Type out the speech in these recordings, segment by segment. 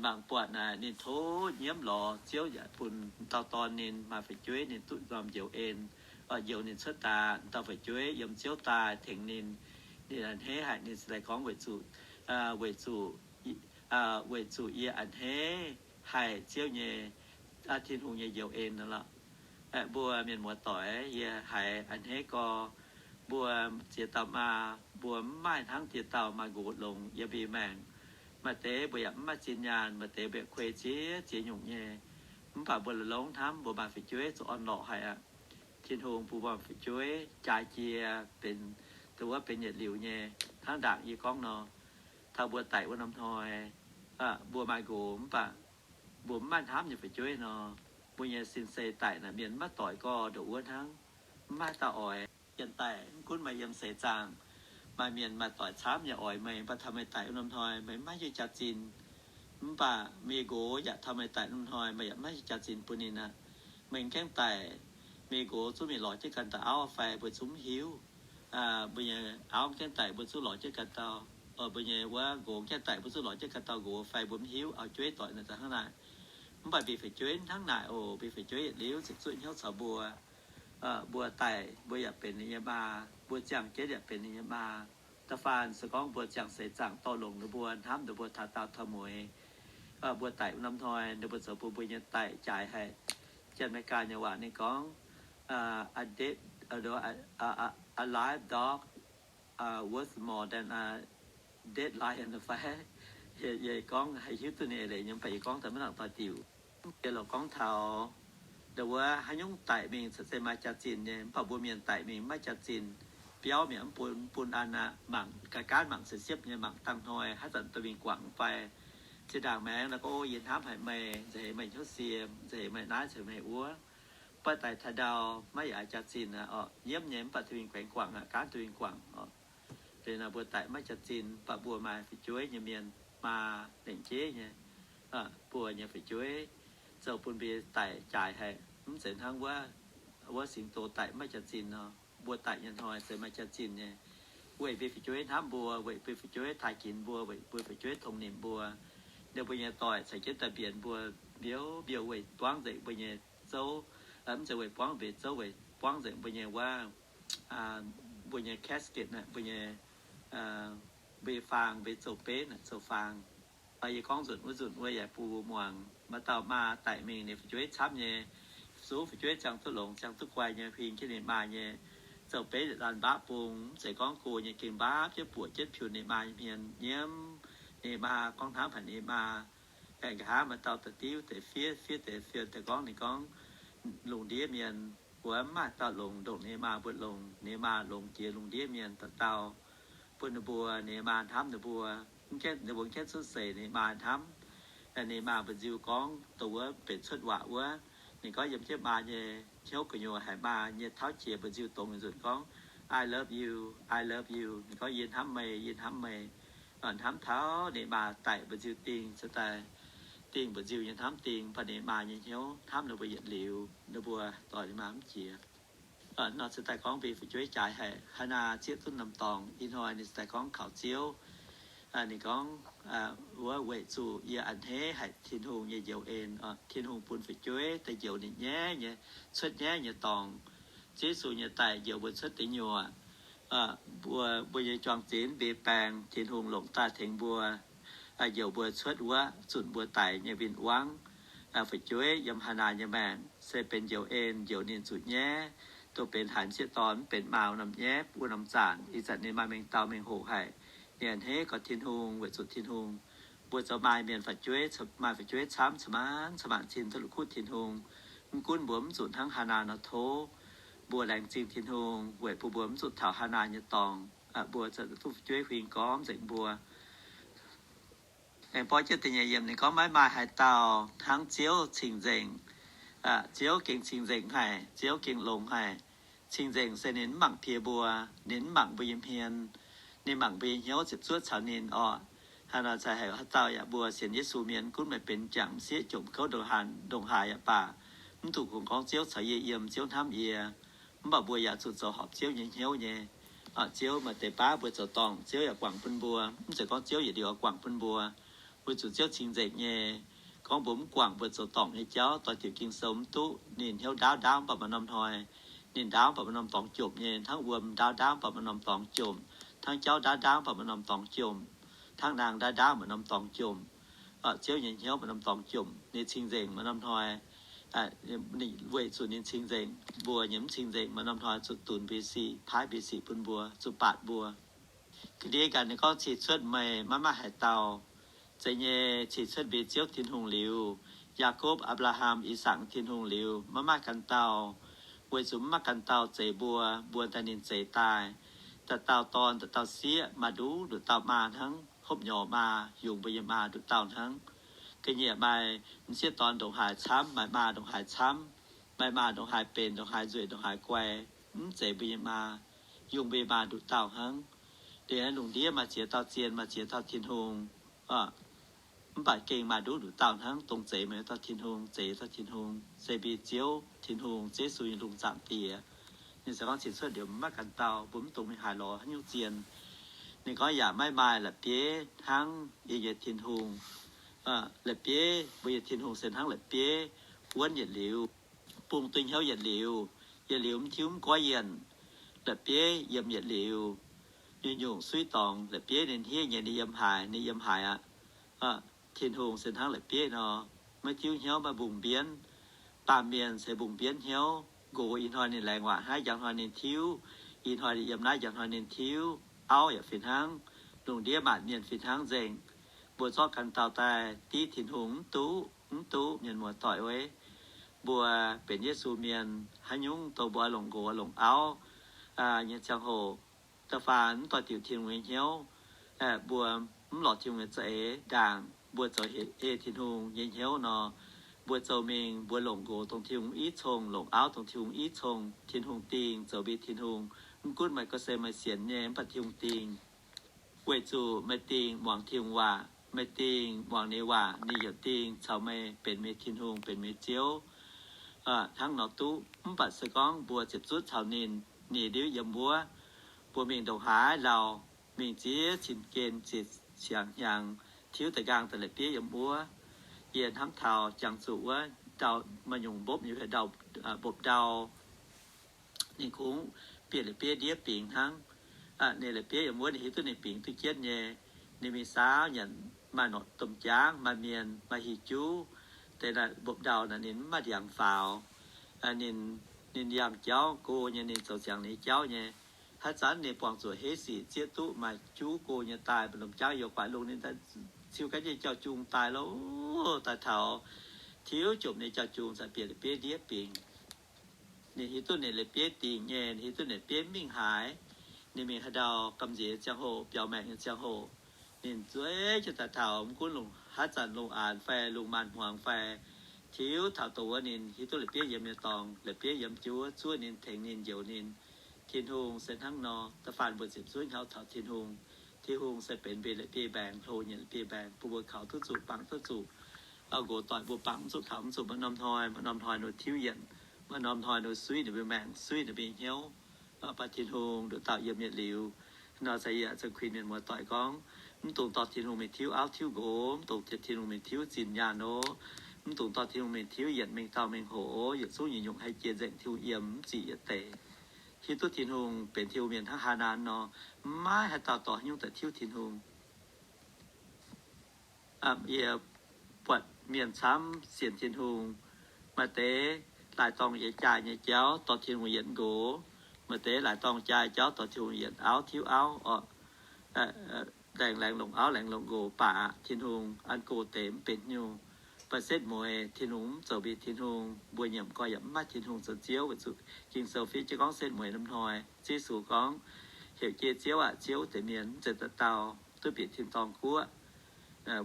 Mangc buatc naaic ninh tov nyiemv lorz Ziouv yaac bun dauh dorn ninh maaih fu'jueiv ninh duqv norm njoux en, njoux ninh cuotv daaih dauh fu'jueiv yiem Ziouv daaih tengx ninh. Ninh a'hneiv haic, ninh se daaih gorngv weic zuqc, weic zuqc, weic zuqc yie a'hneiv haic Ziouv nyei, Tin-Hungh nyei njoux en lorqc. Mbuo mienh muoz-doic, yie haiz a'hneiv gorx, mbuo ziex dauh maa, mbuo mv maaih hnangv dieh dauh maaih nqox longx yiem mbuo maengc. Maaih deix mbuo yaac mv maaih zinh nyaanh, maaih deix mbuo yaac kuei ziex ziex nyungc nyei. Mv baac mbuo la'longx hnamv mbuo maaih fu'jueiv zuqc orn-lorqc haic aqv. Tin-Hungh bun mbuo fu'jueiv jaaix jiex benx, dongh wuov benx yietc liuz nyei. Hnangv ndaangc yie gorngv nor, taux mbuo daic wuov norm hnoi, mbuo maaih nqox mv baac mbuo mv maaih hnamv nyei fu'jueiv nor, mbuo nyei sin-sei daic naaic mienh mv maaih doic gorx ndongc wuov hnangv. Mv maaih dauh oix mienh daic. Mv gunv meih yiem seix zaangc maaih mienh maaih doic camv yaac oix meih, mv baac taux meih daic wuov norm hnoi meih mv maaih haaix nyungc jaax-zinh. Mv baac meih nqox yaac taux meih daic wuov norm hnoi meih yaac mv maaih haaix nyungc jaax-zinh bun ninh aqv. Meih mv gaengh daic, meih nqox zungv mingh lorz jienv ganh dauh auv fai mbuo zungv mv hiuv. Mbuo nyei auv mv gaengh daic mbuo zungv lorz jienv ganh dauh, mbuo nyei wuov nqox mv gaengh daic mbuo zungv lorz jienv ganh dauh nqox fai mbuo mv hiuv. Auv-jueiv doic naaic za'gengh hnangv naaic. Mv baac mbuo fu'jueiv hnangv naaic oc, mbuo fu'jueiv yietc liuz ziepc zuoqv hnyouv caux mbuo. Mbuo daic mbuo yaac benx ninh nyei maa, mbuo ziangh jienv yaac benx ninh nyei maa. Da'faanh se gorngv mbuo ziangh seix zaangc dorh longc ninh mbuo, hnamv ninh mbuo taux daauh taux mueiz, mbuo daic wuov norm hnoi ninh mbuo zoux bun mbuo nyei daic jaaix haic. Janx-Meigaa nyei waac ninh gorngv, a dead, a live dog worth more than a dead lion fai? Yie gorngv haih hiuv duqv ninh eix leiz nyei, mv baac yie gorngv daaih maiv nangc doix diuc. Yie lorz gorngv taux ndau wuov haaix nyungc daic mingh cingx se maaih jaax-zinh nyei, mv baac mbuo mienh daic mingh mv maaih jaax-zinh. Biauv mi'aqv, mv bun, mv bun an aqv. Mangc ga'gaanv, mangc ceix siepv nyei, mangc dangh hnoi haaix zanc dorh mingh guangc fai. Zinh ndaangc maengx naaic gorngv, o, yie hnamv haic meih, nza'heix meih hnyouv sie, nza'heix meih naaiv, nza'heix meih wuov. Mv baac daic taux ndau maiv yaac jaax-zinh aqv oc. Nyiemv nyei, mv baac dorh mingh guangc guangc aqv, gaanv dorh mingh guangc oc. Liuz naaic mbuo daic maiv jaax-zinh, mv baac mbuo maaih fu'jueiv nyei mienh, maa lengc jeiv nyei, mbuo nyei fu'jueiv zoux bun mbuo daic jaaix haic. Mv zeiz hnangv wuov, wuov singx doz daic maiv jaax-zinh nor. Mbuo daic nyei hnoi se maaih jaax-zinh nyei, weic mbuo fu'jueiv hnamv mbuo, weic mbuo fu'jueiv taaih ginx mbuo, weic mbuo fu'jueiv tongx nimc mbuo. Ninh mbuo nyei doic caux jienv daaih mbienx mbuo mbiouv mbiouh weic buangv nzengc mbuo nyei zouv, mv zeiz weic buangv mbuo nyei zouv, weic buangv nzengc mbuo nyei wuov, mbuo nyei casket naaic, mbuo nyei, mbuo nyei faang, mbuo nyei zouv-benv naaic, zouv-faang. Yie gorngv nzunc wuov nzunc wuov yaac bun mbuo muangx. Maaih dauh maa daic mingh, ninh fu'jueiv camv nyei, zuqc fu'jueiv ziangh duqv longx, ziangh duqv guai nyei, huing jienv ninh maa nyei zouv-benv yietc laanh mbaapv bung. Mv zeiz gorngv go nyei, gengh mbaapv jienv buoqc jienv piunx ninh maa nyei hmien, nyiemv ninh maa, gorngv hnamv haic ninh maa. Aengx nqa'haav maaih dauh da'diuv deix fiev, fiev deix fienx deix gorngv, ninh gorngv, lungh ndiev mienh wuov mv maaih dauh longx ndongc ninh maa mbuo longx. Ninh maa longx jiex lungh ndiev mienh dauh dauh. Bun ninh mbuo, ninh maa hnamv ninh mbuo, ninh mbuo mv gaengh cuotv seix ninh maa hnamv. Ninh maa mbu'nziu gorngv dongh wuov benx cuotv waac wuov, ninh gorngv yiem jienv maa nyei hnyouv gu'nyuoz haic, maa nyei tauv jiex mbu'nziu dongz ninh nzunc gorngv, I love you, I love you. Ninh gorngv, yie hnamv meih, yie hnamv meih. Hnamv taux ninh maa daic, mbu'nziu dingh, se daaih dingh mbu'nziu nyei hnamv dingh, mv baac ninh maa nyei hnyouv hnamv ninh mbuo yietc liuz, ninh mbuo doix ninh maa mv jiex. Nor se daaih gorngv mbuo fu'jueiv jaaix haic. Hannaa zieqv duqv norm dorngx ih hnoi ninh se daaih gorngv kaux Ziouv. Ninh gorngv, wuov weic zuqc yie a'hneiv haic Tin-Hungh nyei njoux en. Tin-Hungh bun fu'jueiv daaih njoux ninh nyaiv nyei, cuotv nyaiv nyei dorngx. Ziouv Yesu nyei daic njoux mbuo cuotv deic nyuoqc. Mbuo, mbuo nyei juang-zinx mbe baeng, Tin-Hungh longc daaih tengx mbuo, njoux mbuo cuotv wuov, zunc mbuo daic nyei win-wangv. Fu'jueiv yiem Hannaa nyei maengc se benx njoux en, njoux ninh zuqc nyaiv, dongh benx haaix sieqv dorn mv benx maa wuov norm nyaiv, wuov norm zaangc. Ih zanc ninh maaih mengh dauh mengh hoc haic. Ninh a'hneiv gorx Tin-Hungh, weic zuqc Tin-Hungh, mbuo zoux maaih mienh fu'jueiv, maaih fu'jueiv camv, cin-maanc cin-maanc cin duqv la'kuqv Tin-Hungh. Mv gunv mbuo mv zuqc hnangv Hannaa nor tov, mbuo laengz zingh Tin-Hungh weic bun mbuo mv zuqc taux Hannaa nyei dorngx. Mbuo zoux duqv fu'jueiv huing gormx nzengc mbuo. Aengx borqv jienv da'nyeic yiemc ninh gorngv, maiv maaih haaix dauh hnangv Ziouv cing-nzengc. Ziouv gengh cing-nzengc haic, Ziouv gengh longx haic. Cing-nzengc se ninh mv mangc piex mbuo, ninh mv mangc mbuo nyei hmien, ninh mangc mbuo nyei hnyouv ziepc zuoqv caux ninh orqc. Haaix nor cai haic haaix dauh yaac mbuo sienx Yesu mienh gunv meih benx jangc m'sieqv jomc kouv ndongc haaix, ndongc haaix yaac baac, mv dungx kungx gorngv Ziouv caux yie yiem, Ziouv hnamv yie. Mv baac mbuo yaac zuqc zoux horpc Ziouv nyei hnyouv nyei. Ziouv maaih deix baav mbuo zoux dorngc, Ziouv yaac guangc bun mbuo. Mv zeiz gorngv Ziouv yietc liuz oix guangc bun mbuo. Weic zuqc Ziouv cing-nzengc nyei. Gorngv mbuo mv guangc mbuo zoux dorngc nyei jauv, doix-diuc Ging-Sou mv duqv. Ninh hnyouv ndaauv ndaauv mv baac maaih norm hnoi. Ninh ndaauv mv baac maaih norm dorngx jomc nyei, hnangv wuom ndaauv ndaauv mv baac maaih norm dorngx jomc, hnangv jauv ndaauv ndaauv mv baac maaih norm dorngx jomc, hnangv naang ndaauv ndaauv maaih norm dorngx jomc. Ziouv nyei hnyouv maaih norm dorngx jomc, ninh cing-nzengc maaih norm hnoi. Weic zuqc ninh cing-nzengc, mbuo nyei mv cing-nzengc, maaih norm hnoi zuqc dunx mbuo sic, paaiv mbuo sic bun mbuo, zuqc baatc mbuo. Ga'ndiev ganh ninh gorngv cih cuotv meih maiv maaih haaix dauh. Zeiz nyei, cih cuotv mbuo Ziouv Tin-Hungh liuz, Yaakopv, Apc^laa^ham, I^sakc Tin-Hungh liuz, maiv maaih ganh dauh. Weic zuqc mv maaih ganh dauh zeix mbuo, mbuo daaih ninh zeix daaih. Dauh dauh dorn, dauh dauh sieqv, maaih nduqc nduqc dauh maa hnangv, hopv nyorx maa, yungz mbuo nyei maa nduqc dauh hnangv. Ga'nyiec maaih m'sieqv dorn ndongc haaix camv, maaih maa ndongc haaix camv, maaih maa ndongc haaix benx, ndongc haaix nzueic, ndongc haaix guai, mv zeiz mbuo nyei maa, yungz mbuo nyei maa nduqc dauh hnangv. Liuz lungh ndiev maaih ziex dauh zien, maaih ziex dauh Tin-Hungh. Mv baac gengh maaih nduqc nduqc dauh hnangv, dongh zeix meih dauh Tin-Hungh, zeix dauh Tin-Hungh, se mbuo Ziouv Tin-Hungh, Yesu nyei lungh zaangc Diex. Ninh se gorngv cing cuotv liuz maiv maaih ganh dauh, mbuo mv dungx mingh haaix lorz haaix nyungc zien. Ninh gorngv yaac maiv maaih la'bieiv hnangv yie nyei Tin-Hungh. La'bieiv, mbuo nyei Tin-Hungh se hnangv la'bieiv wuonv yietc liuz, bung duqv hnyouv yietc liuz, yietc liuz mv tiuv mv goiv yienh. La'bieiv yiem yietc liuz, nyungc-nyungc suiv dorngx, la'bieiv ninh hniev nyei, ninh yiem haaix, ninh yiem haaix aqv. Tin-Hungh se hnangv la'bieiv nor, maiv tiuv hnyouv, maiv mbungh mbienv. Baamh mienh se mbungh mbienv hnyouv, nqox ih hnoi ninh laengz waac hnangv, njang hnoi ninh tiuv, ih hnoi ninh yiem naaiv, njang hnoi ninh tiuv. Auv yaac fih hnangv, lungh ndiev maanc mienh fih hnangv nzengc. Mbuo zorqv ganh dauh daaih div Tin-Hungh mv duqv, mv duqv, mienh muoz-doic eix. Mbuo benx Yesu mienh, haaix nyungc dongh mbuo longc nqox longc auv nyei ziangh hoc, da'faanh mv doix-diuc Tin-Hungh nyei hnyouv, mbuo mv lorz Tin-Hungh nyei za'eix ndaangc, mbuo zoux hec ei Tin-Hungh nyei hnyouv nor, mbuo zoux mingh mbuo longc nqox dongh Tin-Hungh i cong, longc auv dongh Tin-Hungh i cong, Tin-Hungh dingh zoux mbuo Tin-Hungh. Mv gunv meih gorngv se meih sienx nyei, mv baac Tin-Hungh dingh. Weic zuqc meih dingh muangx Tin-Hungh waac, meih dingh muangx ninh waac, ninh yaac dingh caux meih benx meih Tin-Hungh, benx meih Ziouv. Hnangv nor duqv. Mv baac se gorngv mbuo ziepc zuoqv caux ninh, ninh liuz yiem wuov, mbuo mingh ndongc haaix lauh, mingh ziex cin gen, ziex siangx hnyangx, tiuv da'nqaang daaih la'bieiv yiem wuov. Yie hnamv taux jangx zuqc wuov ndau, maaih nyungc mbopv nyei ndau, mbopv ndau, ninh kungx bieqc la'bieiv ndiev bingx hnangv. Ninh la'bieiv yiem wuov ninh hiuv duqv ninh bingx duqv jienv nyei. Ninh mingh saauv nyanc maaih norqc domh jaangv, maaih mienh, maaih hieh juv. Deix naaiv mbopv ndau naaic ninh mv maaih ndiangx faaux. Ninh, ninh yangh jauv go nyei, ninh zoux ziangx ninh jauv nyei. Haaix zanc ninh buangh zuqc heiv sic zieqv duqv maaih juv go nyei daaih, mv lomh jaangv youz guaax lungh ninh daaih ciu ganh nyei jauv-jung daaih lo, daaih taux tiuv jomc nyei jauv-jung za'gengh bieqc la'bieiv ndiev bingx. Ninh hiuv duqv ninh la'bieiv dingc nyei, ninh hiuv duqv ninh la'bieiv mingh haaix. Ninh mingh haaix ndau gamh nziex nyei ziangh hoc, biaux maengc nyei ziangh hoc, ninh zueiz jienv daaih taux mv gunv lungh haaix zanc lungh aanx fai lungh maanz-hmuangx fai, tiuv taux dongh wuov ninh hiuv duqv la'bieiv yiem nyei dorngx, la'bieiv yiem jienv wuov zuov ninh, tengx ninh, njoux ninh. Tin-Hungh se hnangv nor. Da'faanh mbuo ziepc zuoqv hnyouv taux Tin-Hungh, Tin-Hungh se benx mbuo la'bieiv mbaengx, hlo nyei la'bieiv mbaengx, bun mbuo kaux duqv zuqc, bangc duqv zuqc. Nqox doic mbuo bangc mv zuqc, kaux mv zuqc, maaih norm hnoi, maaih norm hnoi ninh tiuv yienc, maaih norm hnoi ninh suiv ninh mbuo maengc, suiv ninh mbuo hnyouv. Mv baac Tin-Hungh nduqc dauh yiem yietc liuz. Nor se yie za'gengh kuinx mienh muoz-doic gorngv, mv dungx dorh Tin-Hungh mingh tiuv auv tiuv nqox, mv dungx dorh Tin-Hungh mingh tiuv zinh nyaanh oc. Mv dungx dorh Tin-Hungh mingh tiuv yienc mingh dauh mingh hoc oc. Yietc zungv nyungc-nyungc haih jiex nzengc Tin-Hungh yiem, mv zic yietc deix. Hiuv duqv Tin-Hungh benx Tin-Hungh mienh hnangv Haalaan nor, maiv haaix dauh dorh haaix nyungc daaih tiuv Tin-Hungh. Yie buatc mienh camv sienx Tin-Hungh, maaih deix laaic dorngh jaaix nyei jauv dorh Tin-Hungh yietc nqox, maaih deix laaic dorngh jaaix jauv dorh Tin-Hungh yietc auv tiuv auv oc. Laengz laengz longc auv, laengz longc nqox, baac Tin-Hungh an go deix mv benx haaix nyungc. Mv baac setv mueiz Tin-Hungh mv zoux mbuo Tin-Hungh, mbuo nyiemc gorx yaac mv maaih Tin-Hungh zoux Ziouv. Weic zuqc Ging-Sou fiev jienv gorngv setv mueiz norm hnoi, Yesu gorngv, heuc jienv Ziouv aac, Ziouv deix mienh mv zeiz dauh dauh duqv bieqc tin-dorngh guoqv.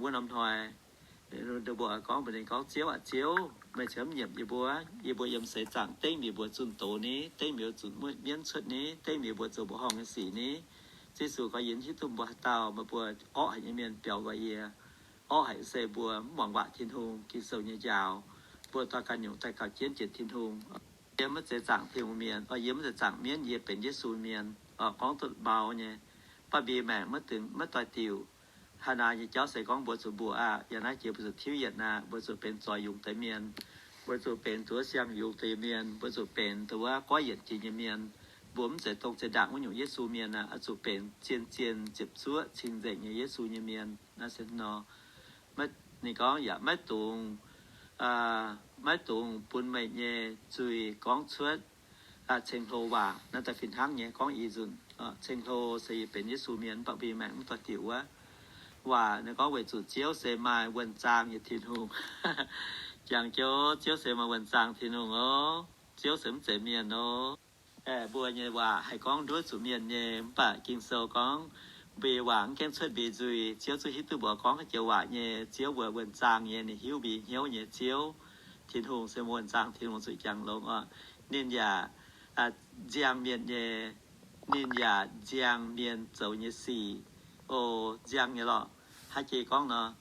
Wuov norm hnoi, mbuo gorngv mbuox ninh gorngv, Ziouv aac, Ziouv, meih cingx mv nyiemc yie mbuo? Yie mbuo yiem seix zaangc dengv mienh mbuo zunh doz ni, dengv mienh mbuo zunc mienv cuotv ni, dengv mienh mbuo zoux mbuoqc horngh nyei sic ni. Yesu gorngv, yie mv hiuv duqv mbuo haaix dauh. Meih mbuo orqv haic nyei mienh biaux nqoi yie. Orqv haic se mbuo mv muangx waac Tin-Hungh, Ging-Sou nyei njaaux. Mbuo dorh ganh nyungc daaih gauh jienv jiex Tin-Hungh. Yie maiv zeiz zaangc Tin-Hungh mienh, yie maiv zeiz zaangc mienv, yie benx Yesu mienh. Gorngv duqv mau nyei, mv baac mbuo maengc maiv dungx, maiv doix-diuc. Hannaa nyei jauv se gorngv mbuo zuqc mbuoqc aqv. Yiem naaiv jiex mbuo zuqc tiuv yietc aqv. Mbuo zuqc benx zoix yungz deix mienh. Mbuo zuqc benx zuov siang yungz deix mienh. Mbuo zuqc benx duqv wuov goiv yienc jiex nyei mienh. Mbuo mv zeiz dongh zinh ndaangc wuov nyungc Yesu mienh aqv. Oix zuqc benx zien-zien ziepc zuoqv cing-nzengc nyei Yesu nyei mienh. Naaiv se nor, ninh gorngv yaac maiv dungx, maiv dungx bun meih nyei zuiz gorngv cuotv ceng-hlo waac. Naaiv daaih fih hnangv nyei gorngv ih nzunc, ceng-hlo se yie benx Yesu mienh, mv baac mbuo maengc mv doix diuc wuov. Waac ninh gorngv weic zuqc Ziouv se maaih wuonh zaang nyei Tin-Hungh. Jangx jienv Ziouv se maaih wuonh zaang Tin-Hungh oc. Ziouv se mv zeiz mienh oc. Mbuo nyei waac haih gorngv nduov zuqc mienh nyei, mv baac Ging-Sou gorngv mbuo nyei waac mv gaengh cuotv mbuo nzuih. Ziouv zungv hiuv duqv mbuo gorngv haaix joux waac nyei. Ziouv mbuo wuonh zaang nyei, ninh hiuv mbuo hnyouv nyei Ziouv. Tin-Hungh se wuonh zaang Tin-Hungh zuqc jangx longx oc. Ninh yaac nziang mienh nyei, ninh yaac nziang mienh zoux nyei sic. O, nziang nyei lorqc. Haaix jiex gorngv nor,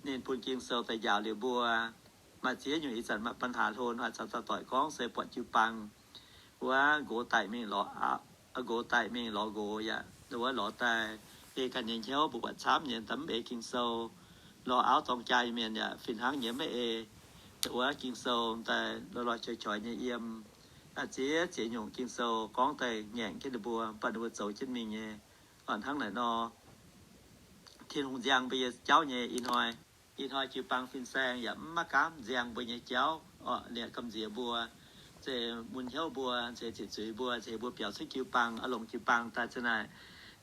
ninh bun Ging-Sou daaih njaaux liuz mbuo. Maaih ziex nyungc ih zanc maaih ปัญหา hlo hnoi caux dauh doic gorngv se buatc jiu-baang wuov nqox daic mingh lorz, nqox daic mingh lorz nqox yaac wuov lorz daaih ei ganh nyei hnyouv mbuo buatc camv nyei, mv ei Ging-Sou. Lorz auv dorng jaa nyei mienh yaac fih hnangv nyei, maiv ei wuov Ging-Sou daaih lorz lorz qoix qoix nyei yiem. Ziex ziex nyungc Ging-Sou gorngv daaih ngaengc jienv ninh mbuo, mv baac ninh mbuo zoux jienv mingh nyei. Hnangv naaic nor, Tin-Hungh nziang mbuo nyei jauv nyei ih hnoi. Ih hnoi jiu-baang fin-saeng yaac mv maiv gaamv nziang mbuo nyei jauv oc. Ninh gamh nziex mbuo, se mun hnyouv mbuo, se ziqc zuiz mbuo, se mbuo biaux cuotv jiu-baang, oix longc jiu-baang daaih za'naaic.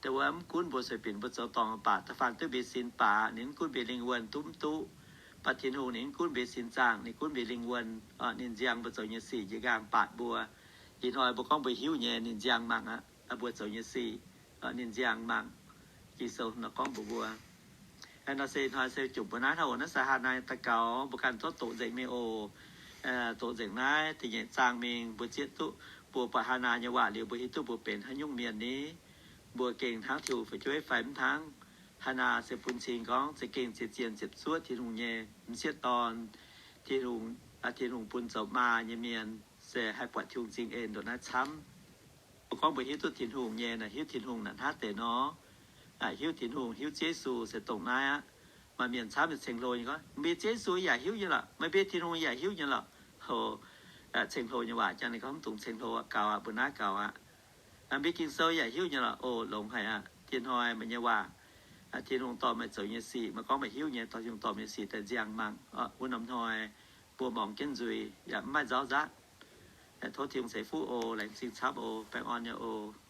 Dongh wuov mv gunv mbuo sueih binc mbuo zoux dorngc baac da'faanh duqv mbuo sin baac, ninh mv gunv mbuo lingh wuonh duqv mv duqv. Mv baac Tin-Hungh ninh mv gunv mbuo sin zaangh, ninh gunv mbuo lingh wuonh. Ninh nziang mbuo zoux nyei sic njiec nqaang baatc mbuo. Ih hnoi mbuo gorngv mbuo hiuv nyei, ninh nziang mangc aqv. Mbuo zoux nyei sic, ninh nziang mangc. Ging-Sou nor gorngv mbuox mbuo, nor se ih hnoi se jomc mbuo naaiv hnangv oc. Naaiv se Haanaa nyei daux gaux, mbuo ganh zorqv doqc nzengc mingh oc. Doqc nzengc naaiv da'nyeic zaang mingh, mbuo zieqv duqv, mbuo buatc Haanaa nyei waac liuz, mbuo hiuv duqv mbuo benx haaix nyungc mienh ni. Mbuo gengh hnangv Tin-Hungh fu'jueiv fai mv hnangv? Haanaa se bun cing gorngv za'gengh zien-zien ziepc zuoqv Tin-Hungh nyei m'sieqv dorn. Tin-Hungh, Tin-Hungh bun zoux maa nyei mienh se haih buatc Tin-Hungh m'zing en ndongc naaiv camv. Mbuo gorngv mbuo hiuv duqv Tin-Hungh nyei, naaic hiuv Tin-Hungh naaic hnangv deix nor. Hiuv Tin-Hungh, hiuv Ziouv Yesu se dongh naaiv aqv. Maaih mienh camv nyei ceng-hlo nyei gorngv, meih Ziouv Yesu yaac hiuv nyei lorqc, meih mbuo Tin-Hungh yaac hiuv nyei lorqc. Ho, ceng-hlo nyei waac jangx ninh gorngv mv dungx ceng-hlo aqv, gaux aqv, mbuo naaiv gaux aqv. Mbuo Ging-Sou yaac hiuv nyei lorqc. O, longx haic aqv. Diex hnoi meih nyei waac, Tin-Hungh dorh meih zoux nyei sic, meih gorngv meih hiuv nyei, dorh Tin-Hungh dorh meih nyei sic daaih nziang mangc. Wuov norm hnoi mbuo muangx jienv nzuih yaac mv maaih nzauv nzatv. Tov Tin-Hungh ceix fuqv oc. Laengz zingh camv oc. Baengh orn nyei oc.